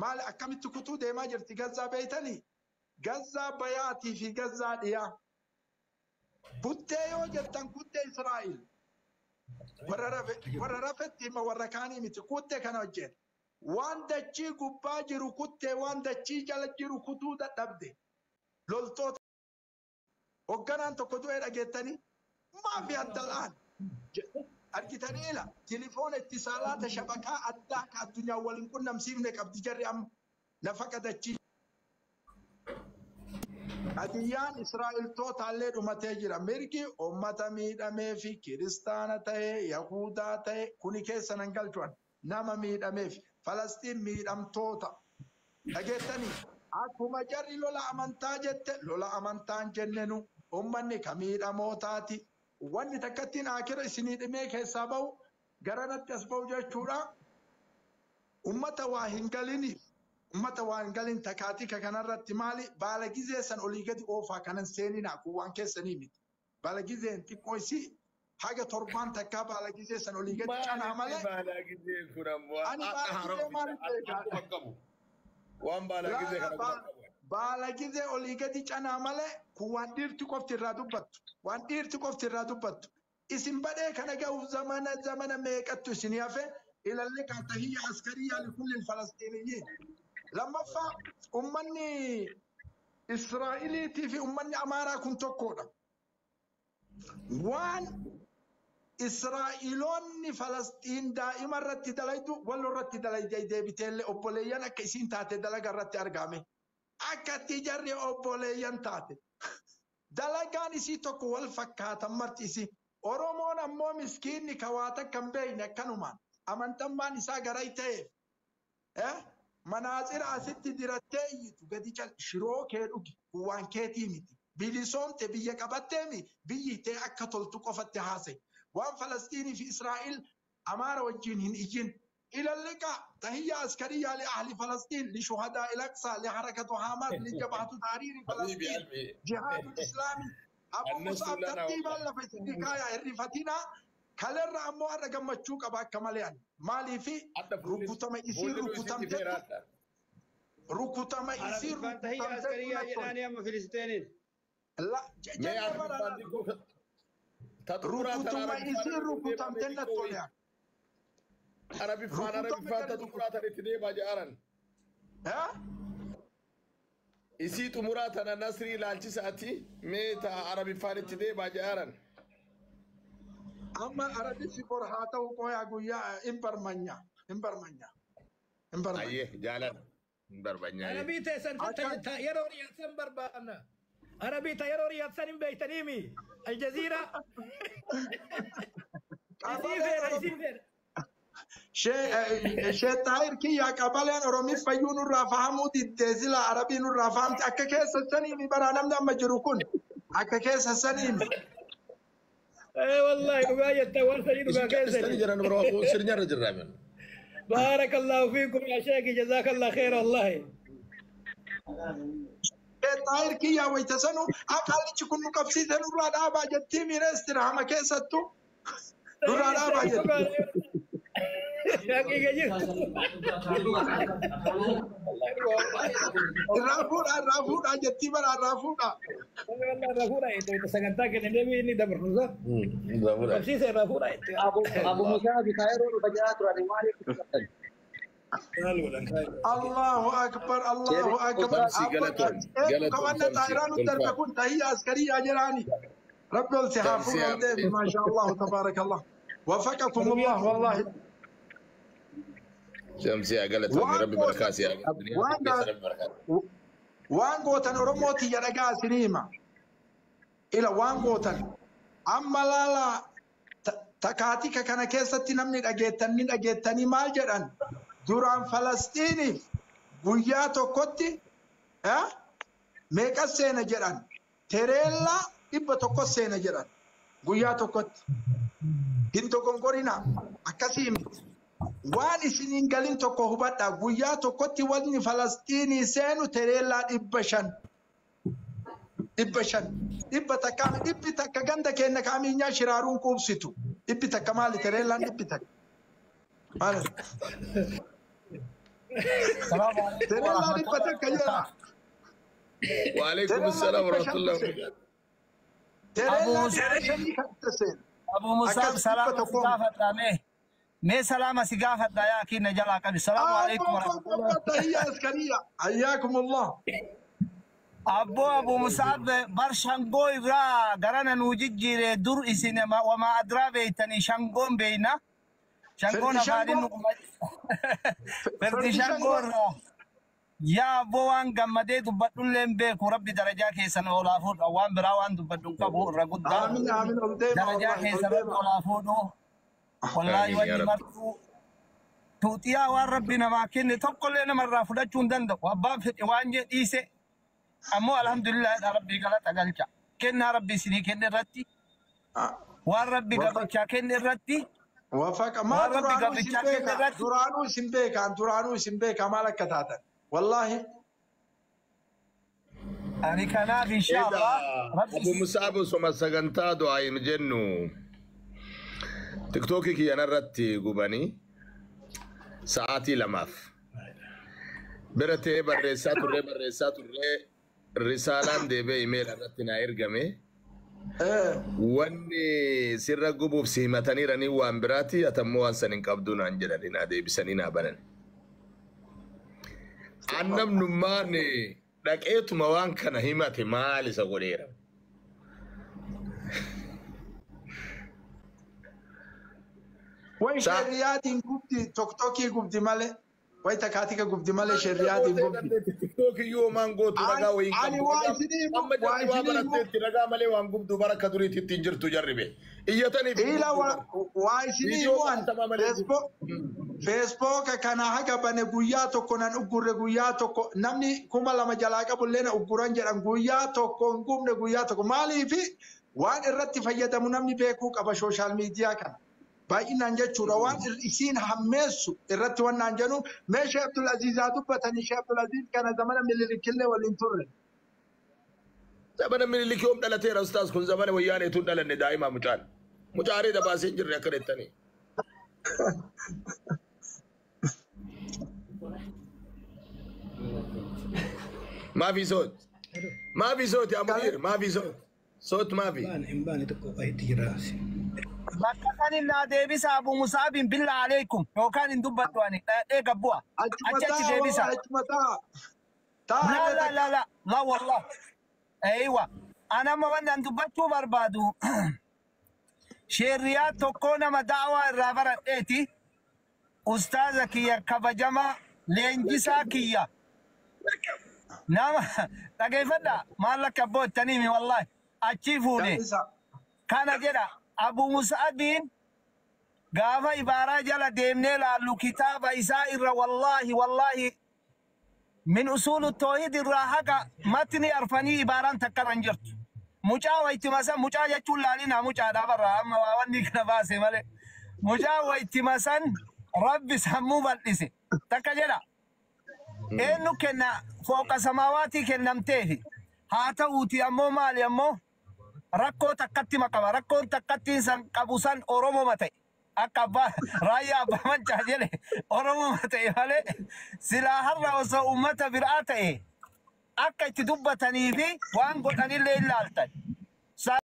Maal akkamitti kutuu deemaa jirti Gazzaa beeytanii? Gazzaa bayaatii fi Gazzaa dhiyaa. Kuttee yoo jettan kuttee Israa'el. Warra rafetti hima, warra kaanii miti, kuttee kana hojjeeta. Waan dachii gubbaa jiru kuttee, waan dachii jala jiru kutuu dadhabde. Loltoota hogganaan tokko du'ee dhageettanii maafi addalaan argitanii ila tilifoona itti saalaata shabakaa addaa akka addunyaa waliin qunnamsiifne qabdi jarri amma nafaqa dachii. Hadiyyaan Israa'eltootaallee dhumatee jira. Mirgi uummata miidhamee fi kiristaana ta'ee Yahudaa ta'e kuni keessa nan galchuan nama miidhameef Falastiin miidhamtoota. Dhageettanii akkuma jarri lola amantaa jette, lola amantaan jennenu uummanni ka miidhamootaati. Wanni takkattiin akira isinii dhimee keessaa bahu garanatti as bahu jechuudha. Uummata waa hin galiniif, uummata waa hin galin takaatika kanarratti maali baala gizee san olii gadi oofaa kanan seeninaa, kun waan keessanii miti. Baala gizeen xiqqoo isii haga torbaan takkaa baala gizee san olii gadi canaa malee. Baala gizeen kun ammoo Ani baala gizee maaliif beekaa? qabu. Waan baala gizee kana quba qabu. Baala gizee olii gadi canaa malee kun waan dhiirti qofti irraa dubbattu. Waan dhiirti qofti irraa dubbattu. Isin badhee kana ga'uuf zamana zamana meeqattu isinii hafe? Ilalli tahiyya askariyyaa likulli falastiiniyyiin. Lammaffaa, ummanni Israa'iliitii fi ummanni Amaaraa kun tokkodha. Waan Israa'iloonni Falastiin daa'ima irratti dalaytu wallo irratti dalayde deebiteellee obboleeyyan akka isiin taate dalaga irratti argame. Akka itti jarri obboleeyyan taate. Dalagaan isii tokko wal fakkaatan marti isii. Oromoon ammoo miskiinni kawaata kan beekne akkanumaan amantammaan isaa garay ta'eef. Manaatsira asitti dirattee iyyitu gadi cal shiroo kee dhugi, kun waan keetii miti. Bilisoomte biyya qabatteemi biyyi tee akka toltu qofatti haasa'e. Waan Falastiinii fi Israa'el Amaara wajjin hin iyyin. إلى اللقاء، تحية عسكرية لأهل فلسطين، لشهداء الأقصى، لحركة حماس، لجبهة تحرير حبيبي فلسطين، قلبي. جهاد الإسلامي. أبو النصر مصعب لنا ترتيبا والله. لفسدكايا الرفتنا كالر أمو أرى gammachuu qaba akka malee ani. Maaliifi Adda fuulli rukutama isii fuulli nu isitti rukutamtetu feeraadha. rukutama isii Arabiffaan tahiyya rukutamtetu askariyaa natti tole. jedhaanii amma Filisteeniin. La Mee jennee bara Arabiffaan xiqqoo ta xumuraa tana rukutuma Arabiffaan isii itti deemaa rukutamte mee natti xiqqoo tole. Arabiffaan Rukutama Arabiffaan ta jarri xumuraa tana itti deemaa jedharan. Eh? Isii xumuraa tana nasrii ilaalchisaati mee ta Arabiffaan itti deemaa jedharan. Amma Arabiffi bor haa ta'u, qoyaa guyyaa hin barmanya hin barmanya hin barmanya. Ayyee jaalala. Hin barbaanyaa. Arabii teessan Akka yeroo riyaadsan barbaanna. Arabii ta yeroo riyaadsan hin beektaniimi. Aljaziira. Isii qabaleen feera, isii feera. Shee Xaahir kiyyaa, qabaleen Oromiif fayyuu nurraa fahamuu diddee, sila Arabii nurraa fahamte akka keessa saniimi baraa namni amma jiru kun akka keessa saniimi. Eh wallahi dhugaa jetta, waan sanii dhugaa Isin cal'istanii keessani. jiran biroo sirnyarra jirraa men. بارك الله فيكم يا شيخ، جزاك الله خير والله. Shee Xaahir kiyyaa, wayita sanu aqaalichi kun nu qabsiise nurraa dhaabaa jettii miireestira hama keessattu nurraa dhaabaa jetti. حقيقة جبت. Irraa fuudhaa, irraa fuudhaa jettii bara, irraa fuudhaa. والله rafuudha itti sagantaa kennee inni dabarsu. Irraa fuudhaa. Qabsiisa irraa fuudha itti. Abu Musaa fi Kaayiroo dhufa jiraa turan, maaliif dubbatan? Allahu akbar, Allahu akbar. Shamsi, galatoon galatoon. Kawanna Shamsi xaayiraan nu darbe ulfaadha. kun tahiyya askariyaa jedhaani. Rabbi ol si haa Shamsi fuudhu ol deebi. Maasha Allahu tabaarakallah. وفقكم الله والله. Shamsi haa galatoon, Waan rabbi gootan barakaa si haa waan keessa rabbi barakaa. Waan gootan Oromooti jedhagaa isinii hima. Ila waan gootan amma laalaa takaatika kana keessatti namni dhageettanii dhageettanii maal jedhan duraan Falastiiniif guyyaa tokkotti meeqa seena jedhan, tereellaa 100 seena jedhan guyyaa tokkotti. Hin dogongorina, akkasii miti. Waan isiniin galin tokko hubadha, guyyaa tokkotti wanni Falastiinii seenu tereellaa 500, 500, 100 100 ganda keenya kaamiinyaa shiraaruun quubsitu 100 maali tereellaan 100 maali? Salaamu alaikum Tereellaa dhibba warahmatullahi takka jira. wabarakaatu. Waalaikum Tereellaa salaam dhibba shantu warahmatullahi seena. wabarakatuh. Abu Tereellaa Musab, dhibba shanii kan seena. Abu Musab Akkas dhibba salaama si tokkoon. gaafadha mee. Mee salaama si gaafadha yaa kinna jalaa qabi. Salaamu alaikum warahmatullahi. تحية عسكرية حياكم الله. Abboo Abu Musab bar shangoo irraa garana nuu jijjiire dur isin wamaa adraa beeytanii shangoon beeyna. Shangoon Firdi afaaniin nu shangoo Firdi firdi shangoo shangoo irraa. Yaa abboo waan gammadee dubbadhullee hin beeku rabbi darajaa keessan olaa fuudha waan biraa waan dubbadhu hin qabu irra guddaa آمين آمين قدامة darajaa والله keessan rabbi قدامة. olaa fuudhu wallaahi Amiin yaa wanni Rabbi. martuu tuuxiyaa waan rabbi namaa kenne tokkollee namarraa fudhachuu hin danda'u abbaan fedhe waan jee dhiise ammoo alhamdulillahi rabbii galata galcha kennaa rabbi isinii kenne irratti waan rabbi وفق gabrichaa kenne irratti وفق ما waan rabbi درانو gabrichaa kenne سمبيكا irratti درانو سمبيكا درانو سمبيكا مالك كتاتا والله. ani kanaaf insha Edaa Allah rabbi Abu Musaab osoma sagantaa du'aa hin jennu tiktookii kiyyan irratti gubanii sa'aatii lamaaf bira ta'ee barreessaa turree risaalaan deebi'ee imeela irratti naa ergame. ايه Wanni sirra gubuuf si himataniiranii waan biraati atammoo waan san hin qabdu naan jedhanii naa deebisanii naa banan. Annamnummaan dhaqeetuma waan kana himate maal isa godheera? وين Sa شرياتي قبتي توك توكي قبتي مالي وين تكاتيكا قبتي مالي شرياتي قبتي. Tiktookii yoo maan gootu ragaa wayii hin Ani qabdu. waa Ragaa isinii amma himu waa jarri waa isinii himu baratteetti ragaa malee waan gubdu bara akka duriitti ittiin jirtu jarribe. Iyyataniif hin ila gubdu waa bara. waa isinii Viidiyoo himu an qabatamaa malee hin gubdu. Facebook Feesbuuka kana haga bane guyyaa tokko nan uggurre guyyaa tokko namni 2000 jalaa qabullee na ugguran jedhan guyyaa tokko hin gubne guyyaa tokko maaliifi waan irratti fayyadamu namni beekuu qaba sooshaal miidiyaa kana. Baay'inaan jechuudha waan isiin hammeessu irratti wannaan jennu mee Sheekh Abdul Aziizaa dubbatanii Sheekh Abdul Aziz kana zamana mililikillee waliin turre. Zamana minilik yoom dhalateera ustaas kun zamana wayyaaneetu hin dhalanne daa'ima mucaan. Mucaarii dabaasee hin jirre akka jettanii. Maafi soot. Maafi sooti amudiir maafi soot. Soot maafi. Hin baane tokko wayiitti jira. Bakka kanin naa deebisa Abu Musaabiin billa alaikum yookaan hin dubbadhu ani dhadhee gabbu'a. Achuma Achi achi taa deebisa. wallahi achuma taa. Taa La haga la takka. la la la wallah. Eeywa. Ana amma wanni an dubbachuu barbaadu sheerriyaa tokkoo nama da'awaa irraa baradheeti. Ustaaza kiyya kabajamaa leenjisaa kiyya. Nama dhageeffadha maal akka abboo ittaniimi wallahi achii fuune. Callisaa. Kana jedha Abu Musaabiin gaafa ibaaraa jala deemnee laallu kitaaba isaa irra wallaahi wallaahi min usuulu toohid irraa haqa matni arfanii ibaaraan takka irra hin jirtu. Mucaa wayitimasan mucaa jechuun laalinaa mucaadha barra amma waa wanni kana baase malee. Mucaa wayitimasan rabbi sammuu bal'ise takka jedha. Eenyu kenna fooqa samaawaatii kennamteefi haa ta'uuti ammoo maali ammoo rakkoo takkatti maqaba rakkoon takkattiin san qabu san oromoma ta'e akka abbaa raayyaa abbaa mancaa jedhe oromoma ta'e malee silaa har'a osoo ummata biraa ta'e akka itti dubbatanii fi waan godhanillee hin laaltan.